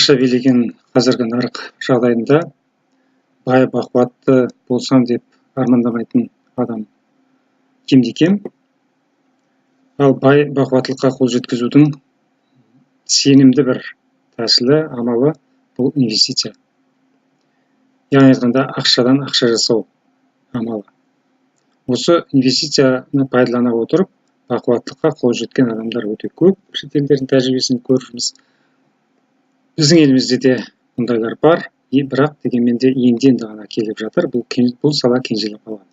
Ақша билеген қазіргі нарық жағдайында бай бақуатты болсам деп армандамайтын адам кемде кем. Ал бай бақуаттылыққа қол жеткізудің сенімді бір тәсілі, амалы – бұл инвестиция, яғни айтқанда, ақшадан ақша жасау амалы. Осы инвестицияны пайдалана отырып, бақуаттылыққа қол жеткен адамдар өте көп. Шетелдердің тәжірибесін көріп жүрміз. Біздің елімізде де бұндайлар бар, бірақ дегенмен де енді енді ғана келіп жатыр. Бұл сала кенжелеп қалған.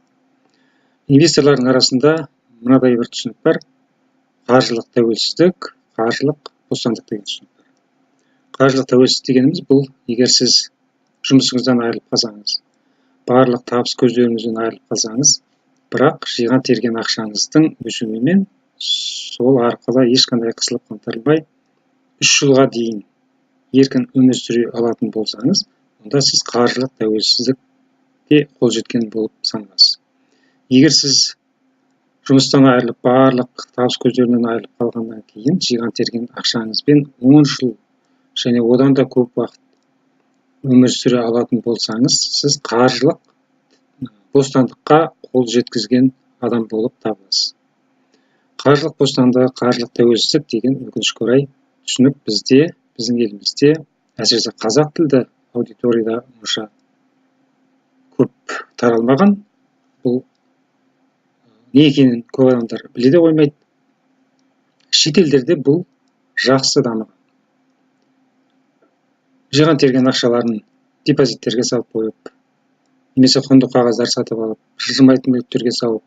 Инвесторлардың арасында мынадай бір түсінік бар: қаржылық тәуелсіздік, қаржылық бостандық деген түсінік бар. Қаржылық тәуелсіздік дегеніміз – бұл егер сіз жұмысыңыздан айырылып қалсаңыз, барлық табыс көздеріңізден айырылып қалсаңыз, бірақ жиған терген ақшаңыздың өсуімен, сол арқылы ешқандай қысылып қымтырылмай 3 жылға дейін еркін өмір сүре алатын болсаңыз, онда сіз қаржылық тәуелсіздікке қол жеткен болып саналасыз. Егер сіз жұмыстан айырылып, барлық табыс көздерінен айырылып қалғаннан кейін жиған терген ақшаңызбен 10 жыл және одан да көп уақыт өмір сүре алатын болсаңыз, сіз қаржылық бостандыққа қол жеткізген адам болып табыласыз. Қаржылық бостандық, қаржылық тәуелсіздік деген, өкінішке орай, түсінік бізде, біздің елімізде, әсіресе қазақ тілді аудиторияда онша көп таралмаған. Бұл не екенін көп адамдар біле де қоймайды. Шетелдерде бұл жақсы дамыған. Жиған терген ақшаларын депозиттерге салып қойып немесе құнды қағаздар сатып алып, жылжымайтын мүліктерге салып,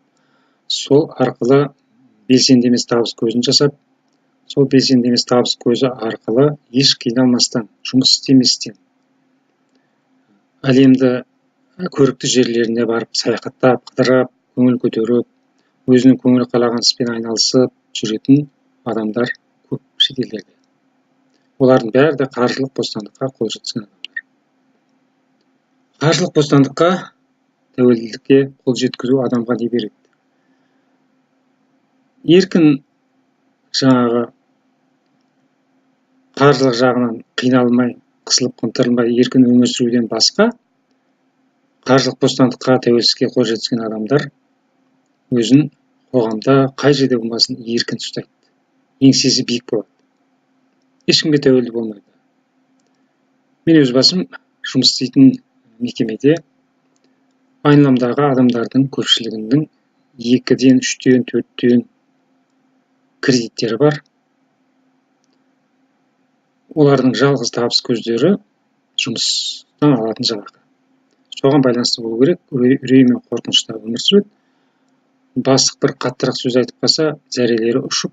сол арқылы белсенді емес табыс көзін жасап, сол белсенді емес табыс көзі арқылы еш қиналмастан, жұмыс істеместен әлемді көрікті жерлеріне барып, саяхаттап, қыдырып, көңіл көтеріп, өзінің көңілі қалаған іспен айналысып жүретін адамдар көп шетелдерде. Олардың бәрі де қаржылық бостандыққа қол жеткізген адамдар. Қаржылық бостандыққа, тәуелділікке қол жеткізу адамға не береді? Еркін, жаңағы қаржылық жағынан қиналмай, қысылып қымтырылмай еркін өмір сүруден басқа, қаржылық бостандыққа, тәуелсіздікке қол жеткізген адамдар өзін қоғамда қай жерде болмасын еркін ұстайды, еңсесі биік болады, ешкімге тәуелді болмайды. Мен өз басым жұмыс істейтін мекемеде айналамдағы адамдардың көпшілігінің екіден, үштен, төрттен кредиттері бар. Олардың жалғыз табыс көздері – жұмыстан алатын жалақы. Соған байланысты болу керек, үрей мен қорқынышта өмір сүреді. Бастық бір қаттырақ сөз айтып қалса, зәрелері ұшып,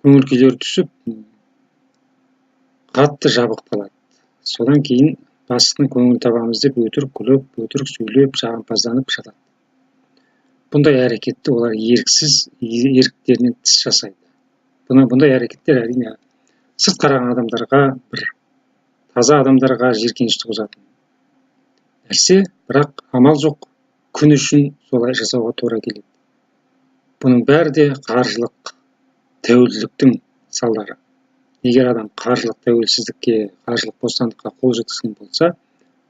көңіл күйлері түсіп, қатты жабығып қалады. Содан кейін бастықтың көңілін табамыз деп, өтірік күліп, өтірік сөйлеп, жағымпазданып жатады. Бұндай әрекетті олар еріксіз, еріктерінен тыс жасайды. Бұндай әрекеттер, әрине, сырт қараған адамдарға, бір таза адамдарға жиіркеніш туғызатын нәрсе, бірақ амал жоқ, күн үшін солай жасауға тура келеді. Бұның бәрі де қаржылық тәуелділіктің салдары. Егер адам қаржылық тәуелсіздікке, қаржылық бостандыққа қол жеткізген болса,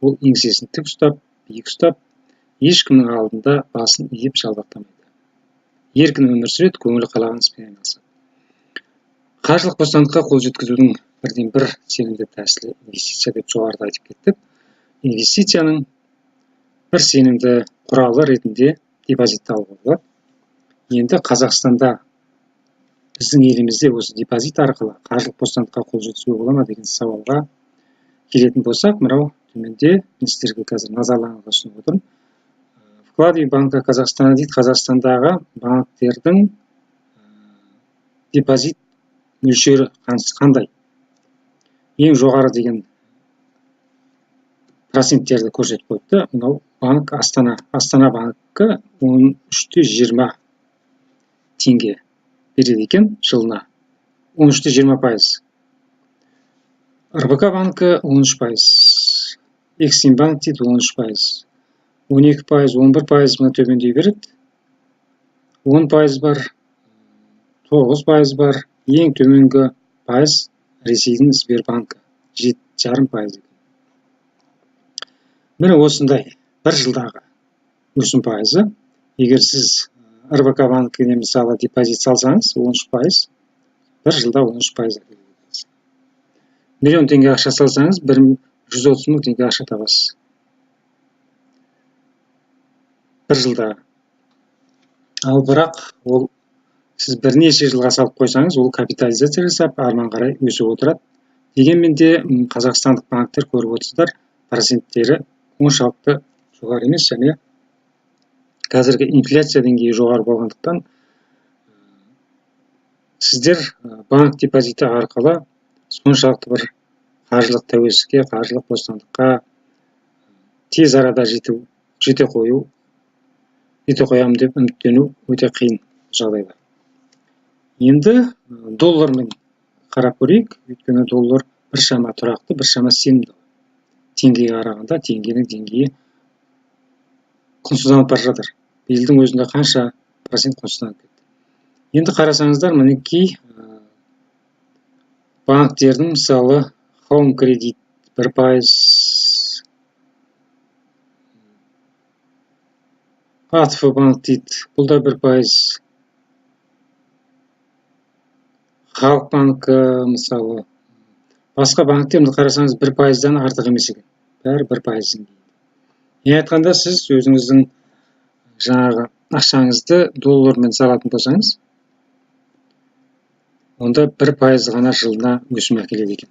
ол еңсесін тік ұстап, биік ұстап, ешкімнің алдында басын иіп жалбақтамайды, еркін өмір сүреді, көңілі қалаған іспен айналысады. Қаржылық бостандыққа қол жеткізудің бірден бір сенімді тәсілі – инвестиция деп жоғарыда айтып кеттік. Инвестицияның бір сенімді құралы ретінде депозитті алуға болады. Енді Қазақстанда, біздің елімізде осы депозит арқылы қаржылық бостандыққа қол жеткізуге бола ма деген сауалға келетін болсақ, мынау төменде мен сіздерге қазір назарларыңызға ұсынып отырмын. «Вклады Банка Казахстана» дейді. Қазақстандағы банктердің депозит мөлшері қандай, ең жоғары деген проценттерді көрсетіп қойыпты. Мынау банк Астана, Астана банкі 13,20 теңге береді екен жылына, 13,20%. РБК банкі 13%, Эксимбанк дейді 13%, 12%, 11%, мына төмендей береді. 10% бар, 9% бар. Ең төменгі пайыз Ресейдің Сбербанкі 7,5% екен. Міне, осындай бір жылдағы өсім пайызы. Егер сіз РБК банкіне, мысалы, депозит салсаңыз, 13%, бір жылда 13% әкеледі. Миллион теңге ақша салсаңыз, 130 000 теңге ақша табасыз бір жылда. Ал бірақ ол сіз бірнеше жылға салып қойсаңыз, ол капитализация жасап, арман қарай өсіп отырады. Дегенмен де қазақстандық банктер, көріп отырсыздар, проценттері оншалықты жоғары емес және қазіргі инфляция деңгейі жоғары болғандықтан, сіздер банк депозиті арқылы соншалықты бір қаржылық тәуелсіздікке, қаржылық бостандыққа тез арада жете қоямын деп үміттену өте қиын жағдайда. Енді доллармен қарап көрейік, өйткені доллар біршама тұрақты, біршама сенімді. Теңгеге қарағанда теңгенің деңгейі құнсызданып бара жатыр. Биылдың өзінде қанша процент құнсызданып кетті. Енді қарасаңыздар, мінекей, банктердің, мысалы, Хоум Кредит 1%, АТФ банк дейді, бұл да 1%, Халық банкі, мысалы, басқа банктер, қарасаңыз, 1%-дан артық емес екен, бәрі 1% деңгейінде. Не айтқанда, сіз өзіңіздің жаңағы ақшаңызды доллармен салатын болсаңыз, онда 1% ғана жылына өсім әкеледі екен.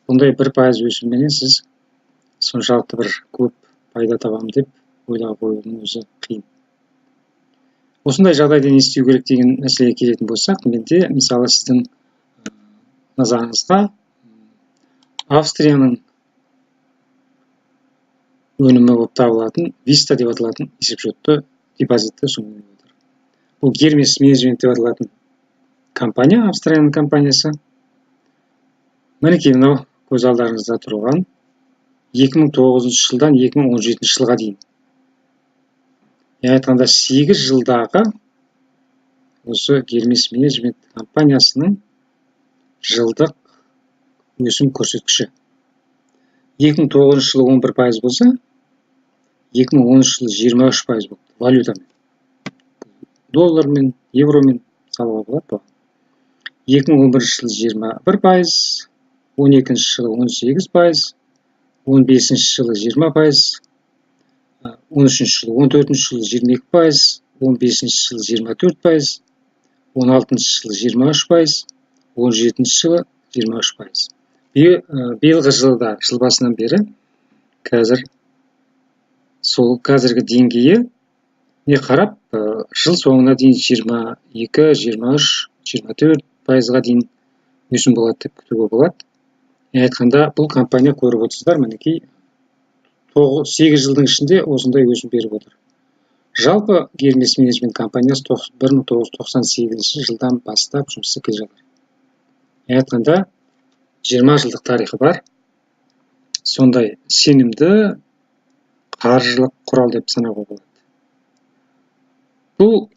Бұндай 1% өсімменен сіз соншалықты бір көп пайда табамын деп ойлап қоюдың өзі қиын. Осындай жағдайда не істеу керек деген мәселеге келетін болсақ, менде, мысалы, сіздің назарыңызға Австрияның өнімі болып табылатын Виста деп аталатын есепшотты, депозитті ұсынғым келіп отыр. Бұл Гермес Менеджмент деп аталатын компания, Австрияның компаниясы. Мінекей, мынау көз алдарыңызда тұрған 2009 жылдан 2017 жылға дейін, яғни айтқанда, 8 жылдағы осы Гермес Менеджмент компаниясының жылдық өсім көрсеткіші. 2009 жылы 11% болса, 2013 жылы 23% болды. Валютамен, доллармен, евромен салуға болады бұған. 2011 жылы 21%, 12 жылы 18%, 15 жылы 20%, 13 жылы, 14 жылы 22%, 15 жылы 24%, 16 жылы 23%, 17 жылы 23%. Биылғы жылда, жыл басынан бері қазір сол қазіргі деңгейі не қарап, жыл соңына дейін 22, 23, 24%-ға дейін өсім болады деп күтуге болады. Не айтқанда, бұл компания, көріп отырсыздар, мінекей, 8 жылдың ішінде осындай өсім беріп отыр. Жалпы Гермес Менеджмент компаниясы 1998 жылдан бастап жұмыс істеп келе жатыр. Не айтқанда, 20 жылдық тарихы бар сондай сенімді қаржылық құрал деп санауға болады. Бұл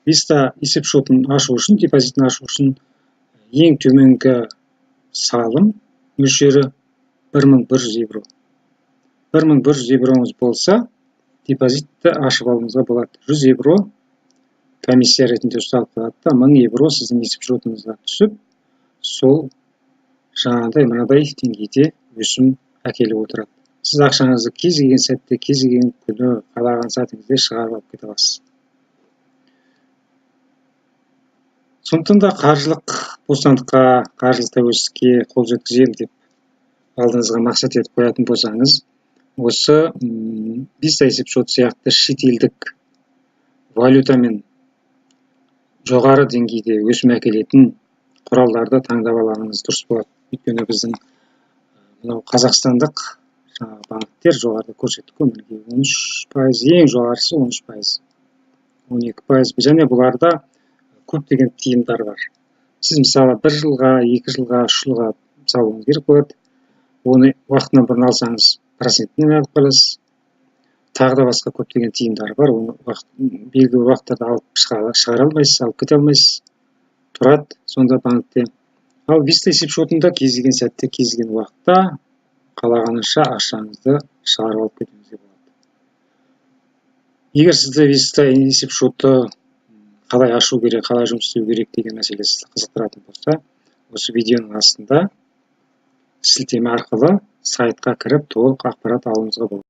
Виста есепшотын ашу үшін, депозитін ашу үшін ең төменгі салым мөлшері 1100 евро. 1100 евроңыз болса, депозитті ашып алуыңызға болады. 100 евро комиссия ретінде ұсталып қалады да, 1000 евро сіздің есепшотыңызға түсіп, сол жаңағыдай мынадай деңгейде өсім әкеліп отырады. Сіз ақшаңызды кез келген сәтте, кез келген күні, қалаған сәтіңізде шығарып алып кете аласыз. Сондықтан да қаржылық бостандыққа, қаржылық тәуелсіздікке қол жеткіземін деп алдыңызға мақсат етіп қоятын болсаңыз, осы Виста есепшот сияқты шетелдік валютамен жоғары деңгейде өсім әкелетін құралдарды таңдап алғаныңыз дұрыс болады. Өйткені біздің мынау қазақстандық жаңағы банктер, жоғарыда көрсеттік қой, мінекей, 13%, ең жоғарғысы 13%, 12%, және бұларда көптеген тиымдар бар. Сіз, мысалы, бір жылға, 2 жылға, 3 жылға салуыңыз керек болады. Оны уақытынан бұрын алсаңыз, процентінен алып қаласыз. Тағы да басқа көптеген тиымдары бар. Оны уақыт, белгілі бір уақыттарда алып шығара алмайсыз, алып кете алмайсыз, тұрады сонда банкте. Ал Виста есеп шотында кез келген сәтте, кез келген уақытта қалағанынша ақшаңызды шығарып алып кетуіңізге болады. Егер сізді Виста есеп шоты қалай ашу керек, қалай жұмыс істеу керек деген мәселе сізді қызықтыратын болса, осы видеоның астында сілтеме арқылы сайтқа кіріп, толық ақпарат алуыңызға болады.